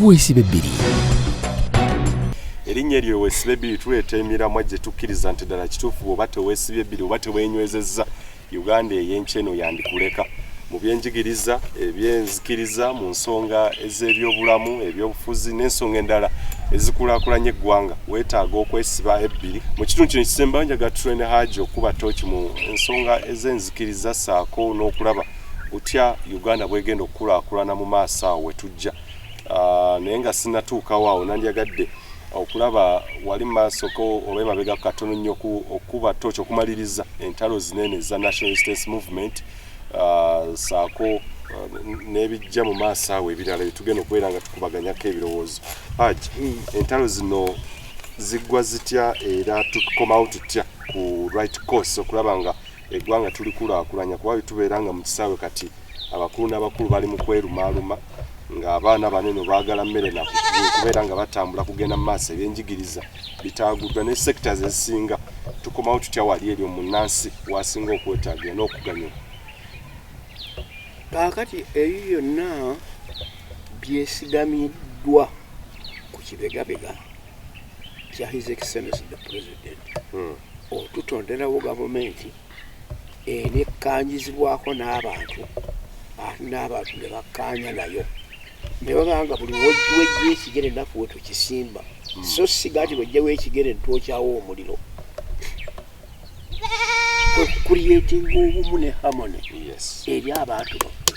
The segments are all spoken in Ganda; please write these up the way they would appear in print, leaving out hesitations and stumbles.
Kuweesiba ebbiri. Erinnya eryo weesiba ebbiri tuleeta emiramwa gye tukkiriza nti ddala kituufu, bw'oba teweesibye ebbiri oba teweenywezezza, Uganda ey'enkya eno yandikuleka mu byenjigiriza, ebyenzikiriza, mu nsonga ez'ebyobulamu, ebyobufuzi n'ensonga endala ezikulaakulanya eggwanga. Weetaaga okwesiba ebbiri. Mu kitundu kino ekisembayo njagala tutrene Haji okuba tooki mu nsonga ez'enzikiriza ssaako n'okulaba butya Uganda bwegenda okukulaakulana mu maaso awo we tujja. Naye nga sinnatuukawo awo, nandyagadde okulaba wali mu maasoko oba emabega katono nnyo okuba tooki okumaliriza entalo zinene eza National Resistance Movement, saako n'ebijja mu maaso awo ebirala byetugenda okubeera nga tukubaganyako ebirowoozo. Haji, entalo zino ziggwa zitya era tukomawo tutya ku right course okulaba nga eggwanga tulikulaakulanya? Kuba tubeera nga mu kisaawe kati abakulu n'abakulu bali mu kwerumaaluma, ng'abaana banene baagala mmere na kubeera nga batambula kugenda mu maaso, ebyenjigiriza bitaaguddwa ne sectors ezisinga. Tukomawo tutya wali eri omunnansi wasinga okwetaagira n'okuganyulwa? Kaakati ebyo byonna byesigamiddwa ku kibegabega kya His Excellence the President otutonderawo gavumenti enekkanyizibwako n'abantu, ate n'abantu ne bakkaanya nayo, ne baba nga buli wejja ekigere naffe we tukisimba, so siga nti wejjawo ekigere ntwokyawo omuliro. Kwe kucreatinga obumu ne harmony eri abantu baffe,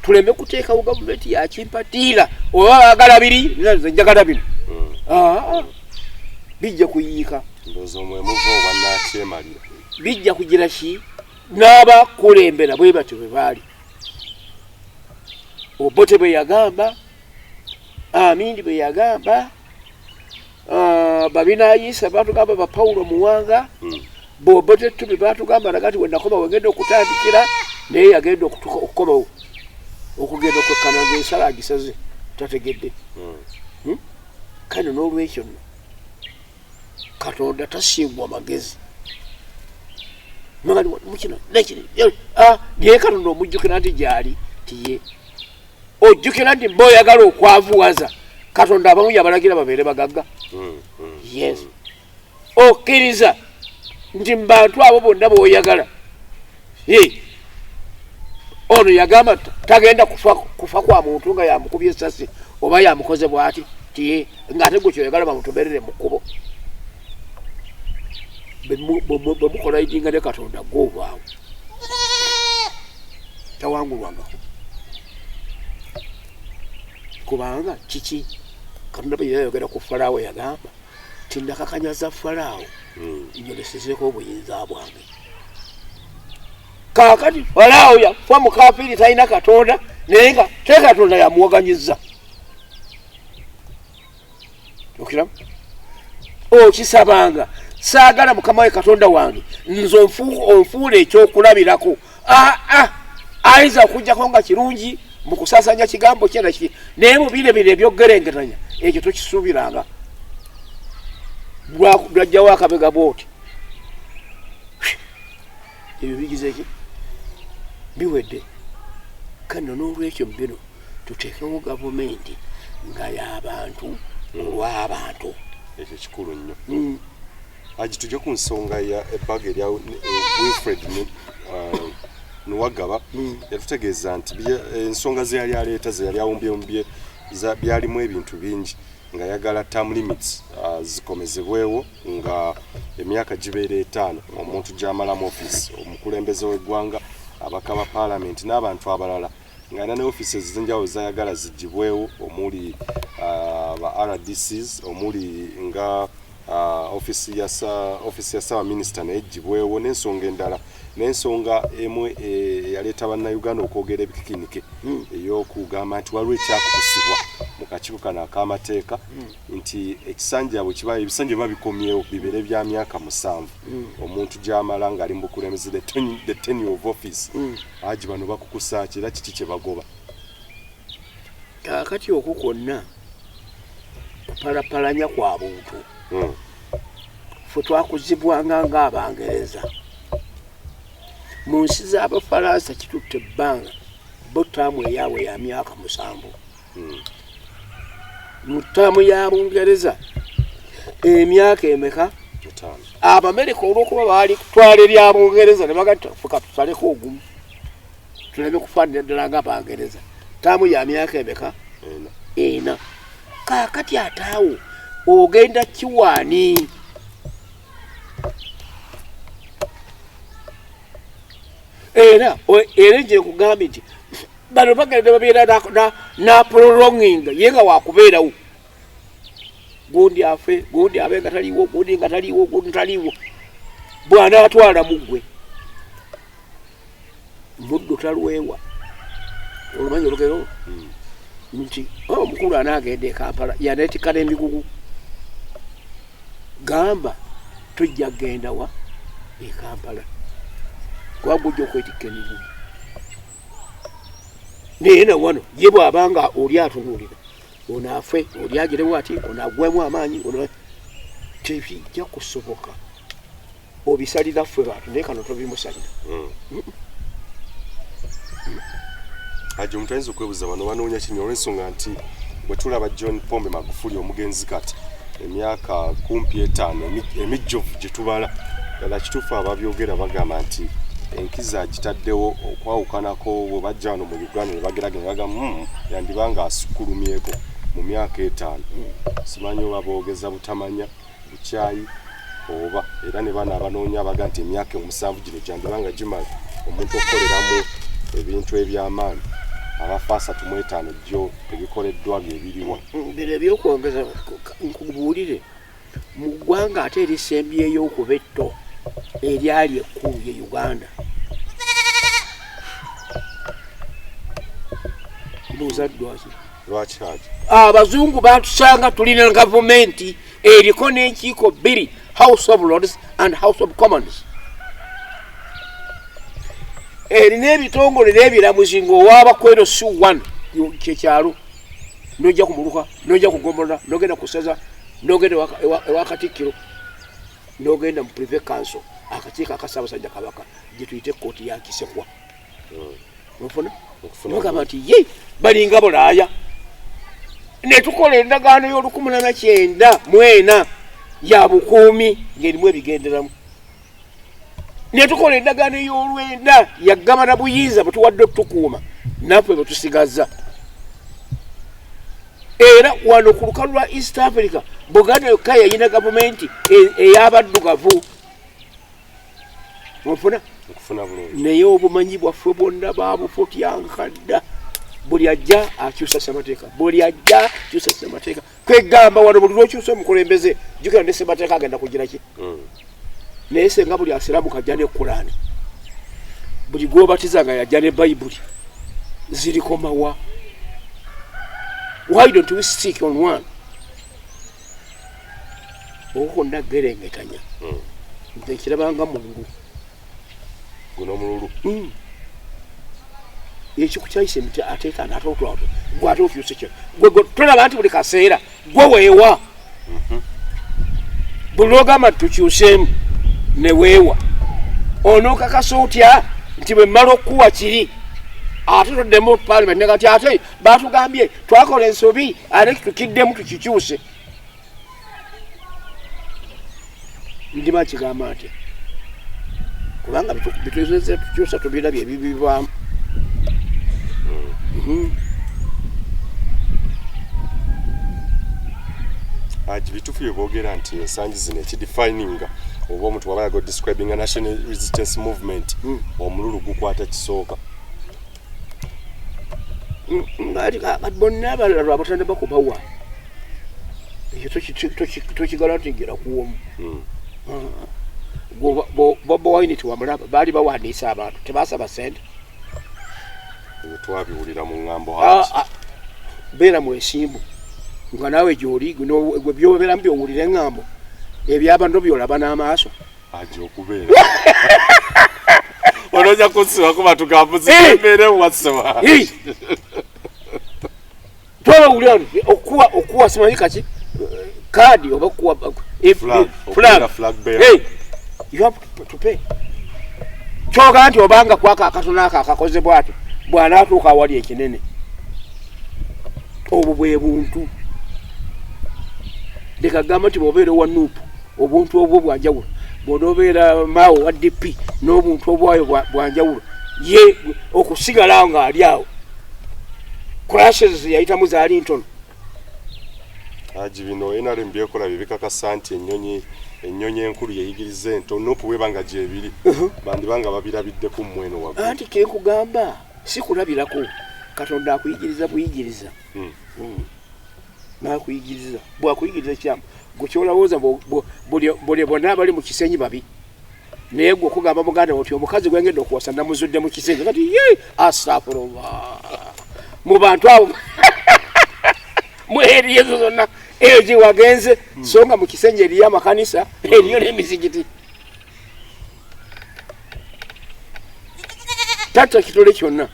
tuleme kuteekawo gavumenti yakimpatiira, oba baagala biri, nze njagala bino. Aa, bijja kuyiika. Ndowooza omwe muva obwannakyemalira. Bijja kugira ki n'abakulembera bwe batyo bwe baali. Obote bwe yagamba, Amindi bwe yagamba, babinayisa batugamba, ba Paulo Muwanga, bobote tubi batugamba nagati wenakoma wegenda okutandikira, naye yagenda okukomawo okugenda okwekkana ngaensala agisaze tategedde. Kale n'olwekyo nno Katonda tasingwa magezi. Mukino nekiri naye Katonda omujjukira nti gyali tiye ojjukira nti boyagala okwavuwaza Katonda abamu yabalagira babeere bagagga. Yes, okkiriza nti mubantu abo bonna boyagala, ono yagamba tagenda kufa kwa muntu nga yamukubye esasi oba yamukoze bwati tiye, ngaate gwe kyoyagala bamutomerere mu kkubo. Bwemukola idinga ne Katonda gwobwawo tawangulwangako, kubanga kiki Katonda bwe yayogera ku Falaawo, yagamba tinakakanyaza Falaawo nyolesezeeko obuyinza bwange. Kaakati Falaawo yafa mukafiiri, talina Katonda, naye nga te Katonda yamuwaganyiza. Okiramu okisabanga, saagala Mukama we Katonda wange nze onfuula ekyokulabirako. Aa, ayinza okugjako nga kirungi mu kusaasanya kigambo kye naki, naye mu bino bino ebyokugerengeranya ekyo tokisuubiranga. Lwajjawo akabega bwoti, ebyo bigize ki biwedde. Kano n'olwekyo bino tuteekewo gavumenti nga y'abantu olw'abantu. Ekyo kikulu nnyo. Haji, tujja ku nsonga ya ebbaga erya Wilfred Nuwagaba. Yatutegeeza nti ensonga ze yali aleeta, ze yali awumbyewumbye, byalimu ebintu bingi, ng'ayagala term limits zikomezebwewo nga emyaka gibeera 5 omuntu gy'amalamu ofiisi, omukulembeze w'eggwanga, abaka ba paalamenti n'abantu abalala, ng'alina ne offices ez'enjawulo zayagala zigibwewo, omuli ba RDCs, omuli nga office ya ssaabaminisita naye gibwewo, n'ensonga endala. N'ensonga emu eyaleeta bannayuganda okwogera ebikikinike, ey'okugamba nti waliwo ekyakukusibwa mu kakiiko kano ak'amateeka, nti ekisanja bwe kiba, ebisanja biba bikomyewo bibeere bya myaka 7 omuntu gy'amala ng'ali mu bukulembeze, the tenure of office. Haji, bano bakukusa ki era kiki kye bagoba? Kaakati okwo kwonna kupalapalanya kwa buntu. Ffe twakuzibwanga ng'Abangereza. Mu nsi z'Abafalansa kitutte ebbanga, bo term eyaabwe ya myaka 7. Mu ttaamu ya Bungereza emyaka emeka? Abamerika olw'okuba baali kutwala erya Bungereza ne bagamba ffe tusaleko ogumu tuleme kufaananira ddala nga Abangereza. Ttaamu ya myaka emeka? 4. Kaakati ate awo ogenda kiwaani? Era nje nkugambye nti bano bagenda babeera na prolonging ye nga wakubeerawo, gundi afe, gundi abe nga taliiwo, gundi nga taliiwo, gundi taliiwo, bw'anaatwala muggwe muddu talwewa. Olumanyi olugero nti omukulu anaagenda e Kampala yaneetikka n'emigugu, gamba tujja kugenda wa e Kampala kuba gujja okwetikka emigugu. Naye na wano ye bw'abanga oli atunuulira ono afe, oli agirewo ati, ono agwemu amaanyi, ono tebijja kusoboka. Obisalira ffe bantu, naye kano tobimusalira. Haji, omuntu ayinza okwebuuza bano banoonya kino olw'ensonga nti bwe tulaba John Pombe Magufuli omugenzi kati emyaka kumpi 5 emijjovu gye tubala, ddala kituufu ababyogera bagamba nti enkizo agitaddewo okwawukanako bwe bajja wano mu Uganda ne bageraganya bagamba yandibanga asukkulumyeko mu myaka 5. Simanyi oba boogeza butamanya bukyayi oba era ne bano abanoonya abaga nti emyaka 7 gino gyandibanga gimala omuntu okukoleramu ebintu eby'amaanyi. Abafa 35 gyo ebikoleddwa bye biriwa. Bino ebyokwongeza nkubuulire mu ggwanga ate erisembyeyo okuba etto eryali ekkulu ye Uganda. Mbuuza lwaki? Lwaki Haji? Abazungu batusanga tulina gavumenti eriko n'enkiiko 2, House of Lords and House of Commons, erina ebitongole n'ebiramuzi ng'owaabakwero si 1 kyekyalo, n'ojja ku muluka, n'ojja ku ggombolola, n'ogenda ku ssaza, n'ogenda ewa Katikkiro, n'ogenda mu Privy Council, akakiiko aka Ssaabasajja Kabaka gye tuyita ekkooti ya Kisekwa. Ofuna? Bagamba nti ye balinga Bulaaya. Ne tukola endagaano y'o1894 ya bukuumi ng'erimu ebigenderamu. Ne tukola endagaano ey'olwenda yagabana buyinza bwe tuwadde otukuuma naffe bwe tusigazza. Era wano ku lukalu lwa East Africa Buganda yokka yayina gavumenti ey'abaddugavu. Ofuna? Naye obumanyi bwaffe bwonna baabufutyanka dda. Buli ajja akyusa ssemateeka, buli ajja akyusa ssemateeka. Kwegamba wano buli lw'okyusa omukulembeze jjukira ne ssemateeka agenda kugira ki. Naye senga buli asiramuka ajja ne Kulaani, buli gw'obatiza nga yajja ne Bayibuli, zirikomawa? Why don't we stick on one? Okwo kwonna gerengetanya. Nze nkirabanga mululu. Guno omululu. Ekikukyayisa emiti ate ate otwalo gwe ate okyuse kyo gwe tolaba nti buli kaseera gwe weewa. Buli lw'ogamba nti tukyuseemu ne weewa, onookakasa otya nti bwe mmala okukuwa kiri ate toddemu parliament ne kati ate baatugambye twakola ensobi ate tukiddemu tukikyuse? Ndima kigamba ntya? Kubanga bituzeze tukyusa tubirabye ebibivaamu. Haji, bituufu bye boogera nti ensangi zino ekidefininga oba omuntu waba yago describing a national resistance movement, omululu gukwata kisooka. Bonna abalala lwabatanda bakubawa ekyo tokigala nti ngira kuwomu. Bobi Wine tiwamulaba, baali bawandiisa abantu tebasaba sente. Ebyo twabiwulira mu ŋŋambo. Beera mwesimbu nga naawe gy'oli gwe byobeeramu byowulira eŋŋambo ebyabano byolaba n'amaaso. Haji, okubeera onoonya kunsibako batugambuzi embeera ewasema. Twabawulira nti okuwa okuwa simanyi kaki kaadi oba kuwa Flag, okubeera flag bearer. Hey, you have to pay. Kyoga nti obanga kwaka akatono ako akakoze bwatyo bw'anaatuuka awali ekinene, obwo bwe buntu. Leka gamba nti bw'obeera owa NUP obuntu obwo bwanjawulo, bw'onoobeera Maawo wa DP n'obuntu obwayo bwanjawulo. Ye okusigala nga ali awo, clashes yayitamu zaali ntono. Haji, bino NRM byekola bye bikakasa nti ennyonyi enkulu yeyigiriza ento. NUP bweba nga gyebiri, bandibanga babirabiddeku mmweno waggulu. Anti kenkugamba, si kulabirako, Katonda akuyigiriza buyigiriza. Nakuyigiriza, bwakuyigiriza ekyamu, gwe kyolowooza buli bonna abali mu Kisenyi babi, naye gwe okugamba muganda wo nti omukazi gwengedde okuwasa namuzudde mu Kisenyi, kati ye astafurullah, mu bantu abo mu eri ezo zonna eyo gye wagenze, so nga mu Kisenyi eriyo amakanisa, eriyo n'emizigiti. Tatta kitole kyonna.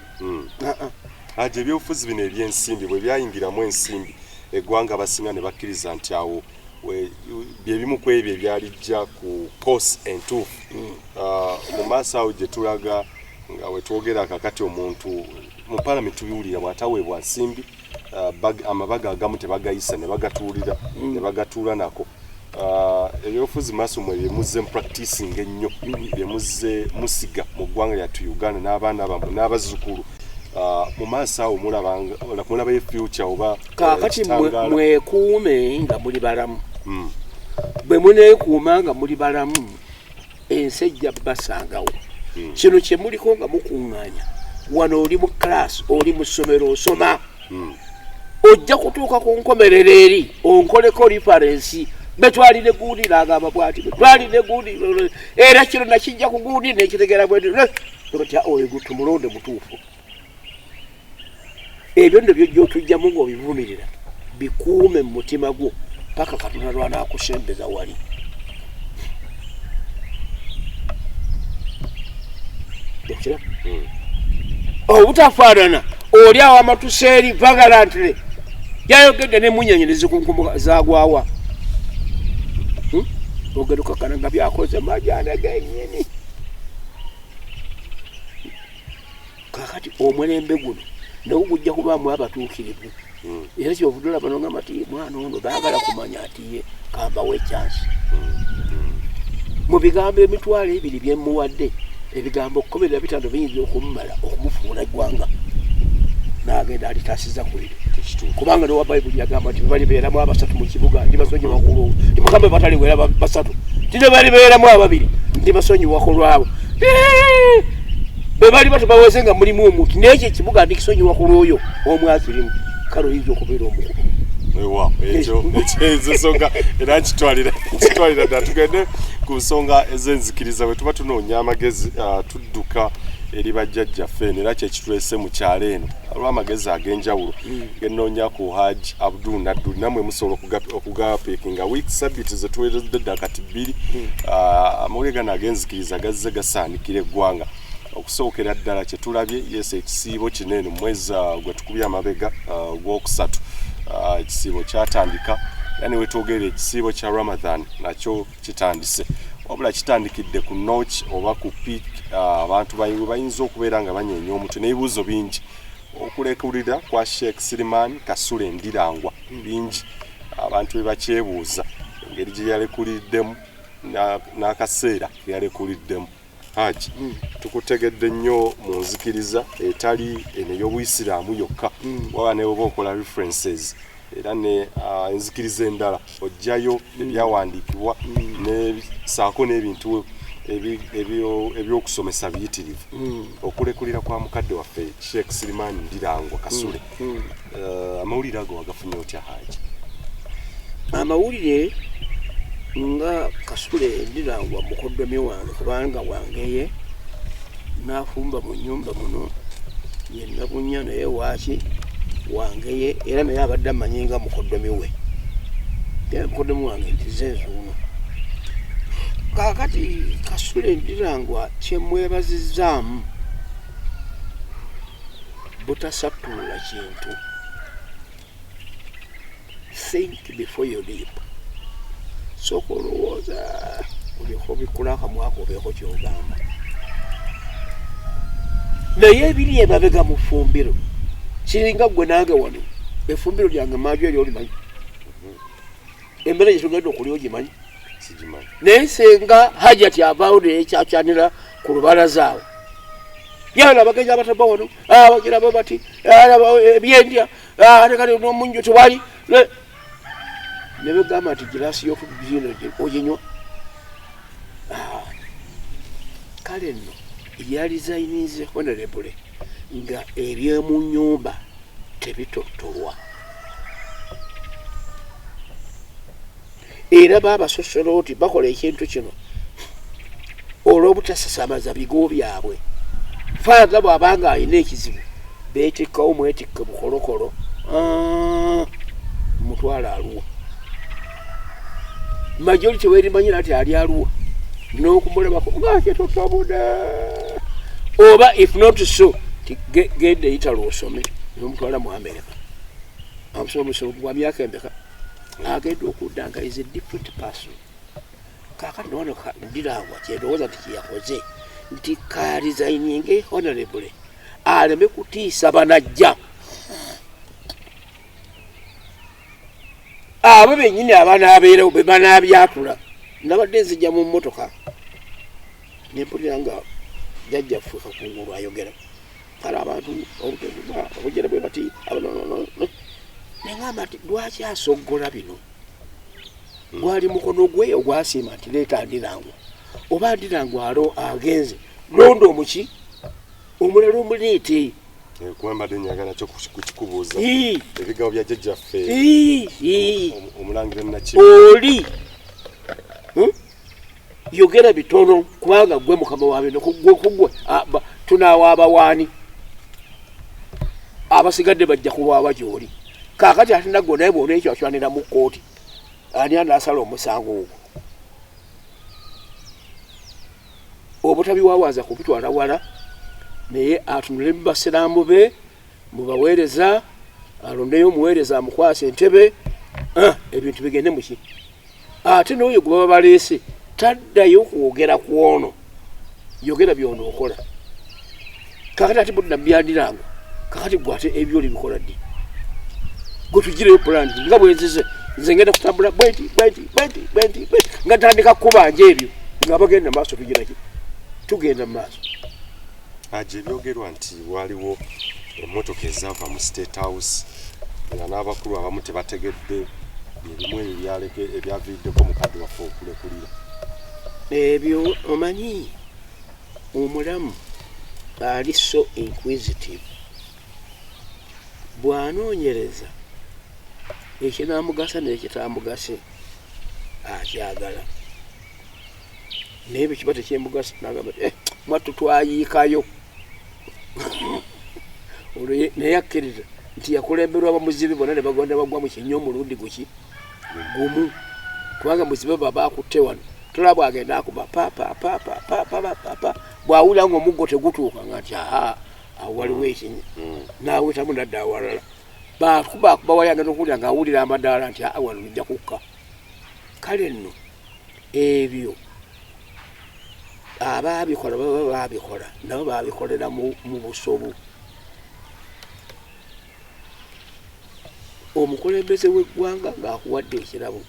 Ah, ah. Haji, ebyobufuzi bino ebyensimbi bwe byayingiramu ensimbi, eggwanga abasinga ne bakkiriza nti awo bye bimu ku ebyo ebyalijja ku course entuufu. Ah, mu maaso awo gye tulaga nga wetwogera kakati, omuntu mu palamenti tubiwulira bw'ataweebwa nsimbi, amabaga agamu tebagayisa ne bagatuulira ne bagatuula nako. Ebyobufuzi maaso mwe byemuzze mu practicing ennyo, byemuzze musiga mu ggwanga lyattu Uganda n'abaana bammwe n'abazzukulu. Mu maaso awo mulabayo future oba Kaakati ekitangaala? Mwekuume nga muli balamu. Bwe muneekuuma nga muli balamu, ensi ejja basangawo. Kino kye muliko nga mukuŋŋaanya wano, oli mu class, oli mu ssomero osoma, ojja kutuuka ku nkomerero eri onkoleko reference, betwalire gundi nagamba bwati, betwalire gundi, era kino nakijja ku gundi nekitegeera bwenti otya, oyo tumulonde mutuufu. Ebyo nno byojja otujjamu ng'obivumirira, bikuume mu mutima gwo paka Katonda lwanaakusembeza wali. Okira obutafaanana oli awo amatuseeri vagalantire yayogedde nemunyonyi nezikunkumu zagwawa. Ogenda okakana nga byakoze majana genyini. Kakati omulembe guno nagwo gujja kubaamu abatuukirivu, era kyovudde olaba nogamba ti mwana ono baagala kumanya nti ye kambawo ekyansi mu bigambo 20,000 byemuwadde, ebigambo 15 biyinza okumumala okumufuula eggwanga n'agenda alitaasiza ku ebyo, kubanga nowa Bayibuli yagamba nti balibeeramu abasatu mu kibuga ndibasonyiwa kulwo, timugamba bataliwera basatu, tine balibeeramu ababiri ndibasonyiwa ku lwabo, bwe bali bato baweze nga mulimu omuntu, naye ekyo ekibuga ndikisonyiwa ku lwoyo omu akirimu. Kale oyinza okubeera omukubu. Ewa, ekyo ezo nsonga era nkitwalira ddala. Tugende ku nsonga ez'enzikiriza. Bwe tuba tunoonya amagezi, tudduka eri bajjajjaffe eno, era kyekituleese mu kyalo eno olw'amagezi ag'enjawulo genoonya ku Haj Abdul Nadduli. Nammwe musobola okugapiikinga. Week sabiti zetuweredde dda kati 2, amawulire gano ag'enzikiriza gazze gasaanikira eggwanga. Okusookera ddala kyetulabye, yes, ekisiibo kino eno mwezi gwe tukubye amabega ogwokusatu, ekisiibo kyatandika, era ne wetwogerera ekisiibo kya Ramadan nakyo kitandise, wabula kitandikidde ku notch oba ku peak, abantu we bayinza okubeera nga banyeenya omutwe n'ebibuuzo bingi. Okulekulira kwa Sheikh Siriman Kasule Ndirangwa, bingi abantu bye bakyebuuza engeri gye yalekuliddemu n'akaseera ke yalekuliddemu. Haji, tukutegedde nnyo mu nzikiriza etali eno ey'obuyisiraamu yokka, waba ne bwoba okola references era ne enzikiriza endala, ojjayo ebyawandiikibwa ne saako n'ebintu ebyokusomesa biyitirivu. Okulekulira kwa mukadde waffe Sheikh Siriman Ndirangwa Kasule, amawulire ago wagafunye otya, Haji? Amawulire nga Kasule Ndirangwa mukoddomi wange, kubanga wangeye nafumba mu nyumba muno yenna bunya, naye waaki wangeye, era naye abadde amanyi nga mukoddomi we, era mukoddomi wange nti ze nzuuno. Kaakati Kasule Ndirangwa kyemwebazizaamu butasattulula kintu. Think before you leap. Sooka olowooza olyoka obikkula akamwako obeeko kyogamba, naye ebiri emabega mu ffumbiro kiringa gwe nange wano, effumbiro lyange manju eri olimanyi. Embeera gyetugenda okulya ogimanyi? Naye senga Hajati avaawo neyekyakyanira ku lubalaza awo, yala abagenyi abatava wano abagira bo bati ebyendya ate kati nomunju tewali, nebegamba nti girasi yokugino oginywa. Kale nno yalizayinize honorable nga ebyemu nyumba tebitottolwa, era baabasosolooti bakola ekintu kino olw'obutasasamaza bigo byabwe. Faaza bw'abanga alina ekizibu beetikkawo, mwetikke bukolokolo, mutwalo aluwa majority werimanyira nti ali aluwa n'okumulabako ngakitotobude, oba if not so genda eyitala osome, nomutwala mu America, amusoma omusomo gwa myaka emeka, agenda okudda nga is a different person. Kakati nowano Ndirangwa kyendowooza nti kyeyakoze nti karesigninge honorable aleme kutiisa banajja abo benyini abanaabeerawo be banaabyatula. Nabadde nzija mu mmotoka nempulira nga jjajjaffe Kakungulu ayogera, kale abantu obujere bwe bati, neŋamba nti lwaki asoggola bino? Gwali mukono gwe ogwasiima nti leeta Ndirangwa, oba Ndirangwa alo agenze, londa omuki omulala omuleete. Kuba mbadde njagala kyo kukikubuuza, ebigambo bya jjajjaffe omulangira Naki. Oli yogera bitono kubanga gwe mukama wa bino, kugwe tunaawa abawaani abasigadde bajja kuwaaba gy'oli. Kaakati ate nagwe naye bw'oneekyakyanira mu kkooti, ani anaasala omusango ogwo? Obutabiwawaaza kubitwala wala, naye atunule mu basiraamu be, mubaweereza, alondeyo omuweereza amukwasa entebe, ebintu bigende muki. Ate n'oyo gwe baba baleese taddayo kwogera ku ono, yogera byonookola. Kakati ate budda byandirango, kakati gwe ate ebyoli bikola ddi? Gwe tugireyo pulani nga bwenzize nze ngenda kutambula bwenti bwenti bwenti bwenti bwenti, nga ntandika kubanja ebyo nga bagenda maaso, tugiraki tugenda mu maaso. Aje ebyogerwa nti waliwo emmotoka ezaava mu State House nga n'abakulu abamu tebategedde, byebimu ebyo byaleke ebyaviiriddeko mukadde waffe okulekulira. Ebyo omanyi omulamu ali so inquisitive, bw'anoonyereza ekinamugasa n'ekitamugase akyagala, naye bwe kiba tekyemugasa nagamba nti mwattu twayiikayo. Olwo naye akkiriza nti yakulemberwa bamuzibe bonna ne bagenda bagwa mu kinnya omulundi guki gumu, kubanga muzibe baba akutte wano tolaba bwagenda akuba pa pa pa pa pa pa pa pa pa, bw'awulira ng'omuggo tegutuuka nga nti aha awo waliwo ekinnya, n'awetamu nadda awalala, bakuba akuba wali agenda okuwulira ng'awulira amadaala nti aa wano nja kukka. Kale nno ebyo abaabikola baba baabikola nabo baabikolera mu busobu. Omukulembeze w'eggwanga ng'akuwadde ekirabo,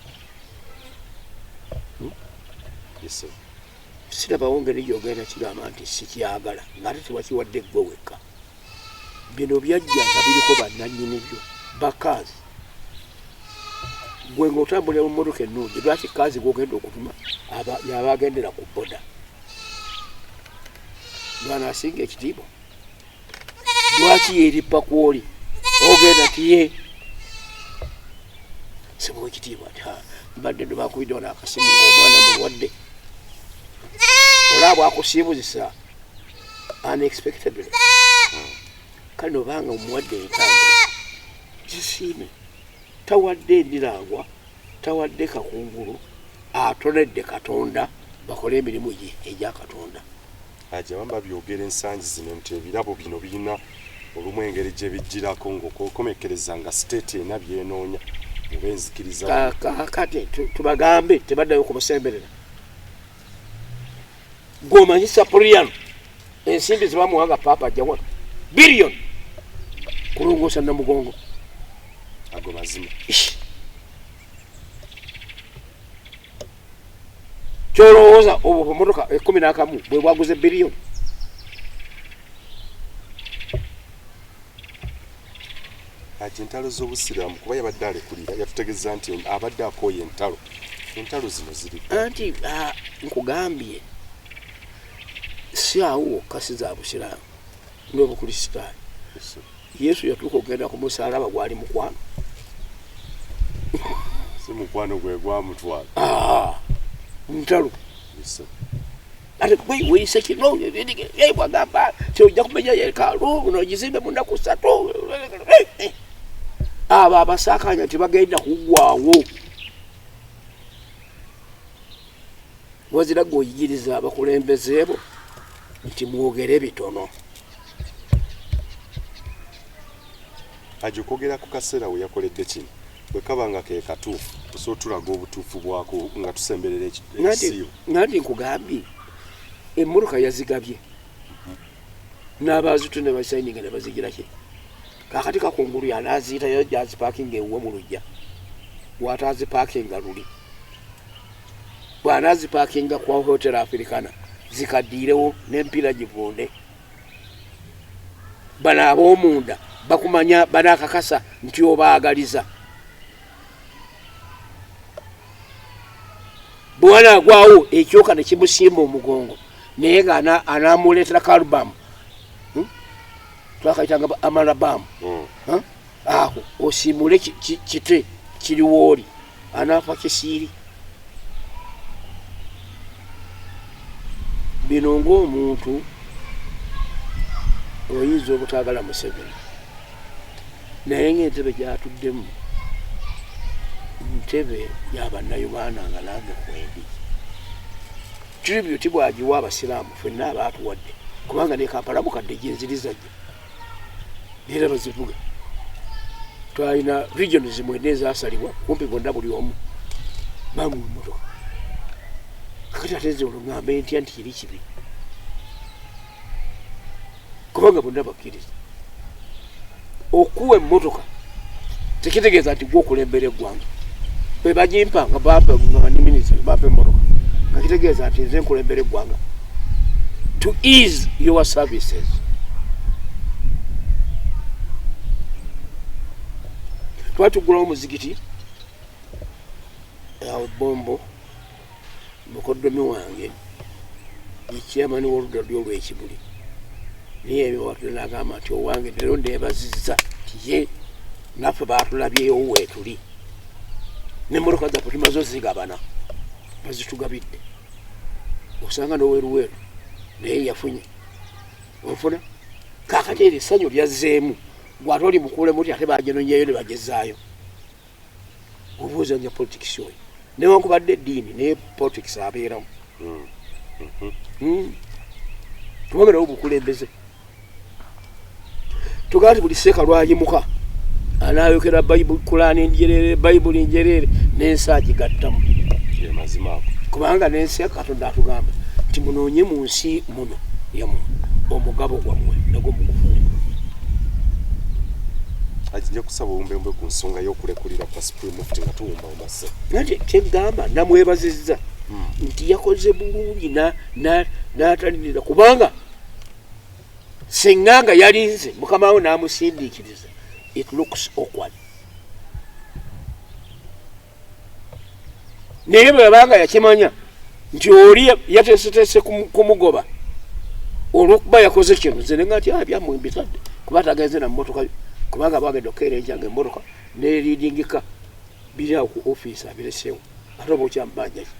sirabawo ngeri gy'ogenda kigamba nti sikyagala ng'ate tewakiwadde ggwe wekka. Bino byajja nga biriko bannannyini byo bakaazi. Gwe ng'otambulira mu mmotoka ennungi, lwaki kaazi gw'ogenda okutuma yaba agendera ku boda lwana asinga ekitiibwa? Lwaki yeerippa kwoli ogenda tiye sibuwa ekitiibwa nti mbadde ndo bakubidde wano akasimu ng'omwana mulwadde, olaba bwakusiibuzisa unexpectedly. Kale obanga omuwadde entambula kisiime, tawadde Ndirangwa, tawadde Kakungulu, atonedde Katonda bakole emirimu gye egya Katonda. Aje abamu babyogera ensangi zino nti ebirabo bino birina olumu engeri gye bijjirako ng'okomekereza nga state ena byenoonya oba enzikiriza. Kati tubagambe tebaddayo kumusemberera. Gwomanyi Sapriano ensimbi zebamuwa nga paapa ajja wano biliyoni kulongoosa Namugongo. Ago mazima. Kyolowooza obwo bumotoka 11 bwe bwaguze biliyoni. Ati entalo z'obusiraamu, kuba yabadde alekulira, yatutegeeza nti abadde akooye entalo, entalo zino ziri. Anti nkugambye, si awo wokka, si za busiraamu n'obukristaayo. Yesu yatuuka okugenda ku musalaba, gwali mukwano? Si mukwano gwe gwamutwala. Ntalo. Ate weyise kino bwagamba ti ojja kumenya yekaalu nogizimbe mu nnaku 3. Abo abasaakanya tebagenda kuggwawo. Wazira gwe oyigiriza abakulembeze bo nti mwogere bitono. Aje okwogera ku kaseera we yakoledde kino, bwe kaba nga ke katuufu, osobola tulaga obutuufu bwako nga tusemberera ekisiibo? Nandi nkugambye, emmotoka yazigabye n'abazitu ne basayininga ne bazigira ki. Kakati kakungulu yanaziyitayo gyazipaakinga ewuwe mu lujja, bw'atazipaakinga luli bw'anazipaakinga kwa Hotel Africana zikaddiirewo n'empiira givunde. Bano ab'omunda bakumanya, banakakasa nti obaagaliza. Bwewanaagwawo ekyoka ne kimusimba omugongo, naye nga anamuleetera kalubamu, twakayitanga amalabamu. Ako osiimule kite kiriwooli anaafa kisiiri. Bino ng'omuntu oyinza obutaagala Museveni, naye ng'entebe gyatuddemu ntebe y'abannayuganda nga nange kwendi. Tribute bwagiwa abasiraamu ffenna abaatuwadde, kubanga ne Kampala mukadde gyenziriza gye era bazivuga. Twalina regions mwenda ezasalibwa, kumpi bonna buli omu bamuwa emmotoka. Kakati ate nze olwo ŋŋambe ntya nti kiri kibi, kubanga bonna bakkiriza? Okuwa emmotoka tekitegeeza nti gwe okulembera eggwanga. Bwe bagimpa nga bampa nga ndi minisita, bampa emmotoka nga kitegeeza nti nze nkulembera eggwanga? To ease your services. Twali tuggulawo omuzigiti awo Bombo. Mukoddomi wange ye chairman w'oludda luli olw'Ekibuli, naye ebiwatule n'agamba nti owange leero neebazizza nti ye naffe baatulabyewo weetuli, n'emmotoka zaffe tumaze ozigabana, bazitugabidde. Osanga n'oweruweru naye yafunye onfuna. Kakati eryo essanyu lyazzeemu, gwate oli mukuulemu ti ate baginonyeyo ne bagezaayo. Obuuza nya politics oyo, newankubadde eddiini, naye politics abeeramu. Kubanga nawo bukulembeze. Tugamba nti buli seeka lwayimuka anayokera Bayibuli, Kulaani njereere, Bayibuli njereere, n'ensi agigattamu. Ye mazima ago. Kubanga n'ensi, Katonda atugamba nti munoonye mu nsi muno yammwe omugabo gwammwe, nagwo mugufune. Nja kusaba obumbembwe ku nsonga y'okulekulira kwa Supreme Mufti nga tuwumba omase. Nati kyegamba namwebazizza nti yakoze bulungi n'atalirira, kubanga singa nga yalinze mukama we n'amusindiikiriza, it looks awkward. Naye bwe yabanga yakimanya nti oli yateeseteese kumugoba olwokuba yakoze kino, nze nenga nti byammwe mbitadde, kuba tagenze na mmotoka, kubanga bagenda okukeera enkya nga emmotoka neridingika biri awo ku ofiisi abireseewo, ate oba okyamubanja ki?